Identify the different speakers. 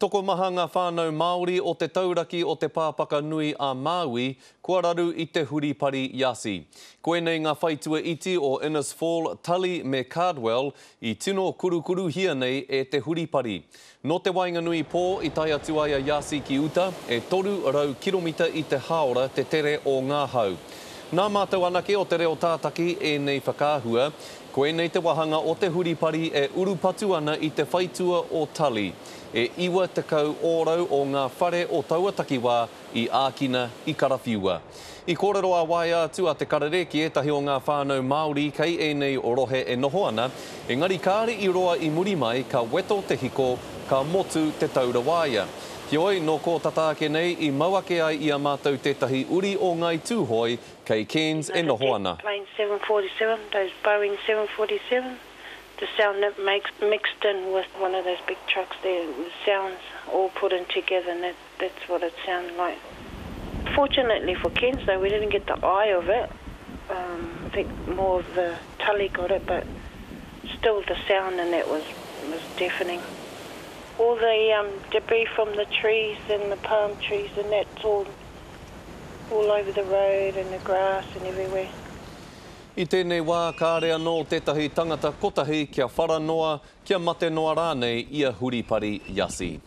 Speaker 1: Tokomaha ngā whānau Māori o te tauraki o Te Pāpaka Nui a Māui kua raru i te huripari Yasi. Koinei ngā whaitua iti o Innisfall, Tully me Cardwell i tino kurukuruhia nei e te huripari. Nō te waenganui pō i tae atu ai a Yasi ki uta, e 300 kiromita i te hāora te tere o ngā hau. Nā mātou anake o Te Reo Tātaki ēnei whakaahua. Koinei te wāhanga o te huripari e urupatu ana i te whaitua o Tully. E 90 ōrau o ngā whare o taua takiwā i ākina, i karawhiua. I kōrero ā-waea atu a Te Karere ki ētahi o ngā whānau Māori kei ēnei rohe e noho ana, engari kāre i roa i muri mai ka weto te hiko, ka motu te taura waea. Heoi, nō kō tata ake nei i mau ake ai i a mātou tētahi uri o Ngāi Tūhoe kei Cairns
Speaker 2: You
Speaker 1: e
Speaker 2: know the
Speaker 1: noho
Speaker 2: jet
Speaker 1: ana.
Speaker 2: plane 747, those Boeing 747, the sound it makes mixed in with one of those big trucks there, the sounds all put in together and that, that's what it sounded like. Fortunately for Cairns though, we didn't get the eye of it, um, I think more of the Tully got it, but still the sound and that was, was deafening. All the um, debris from the trees and the palm trees and that's all all over the road and the grass and everywhere.
Speaker 1: I tēnei wā kāre anō tētahi tangata kotahi kia whara noa, kia mate noa rānei i a Huripari Yasi.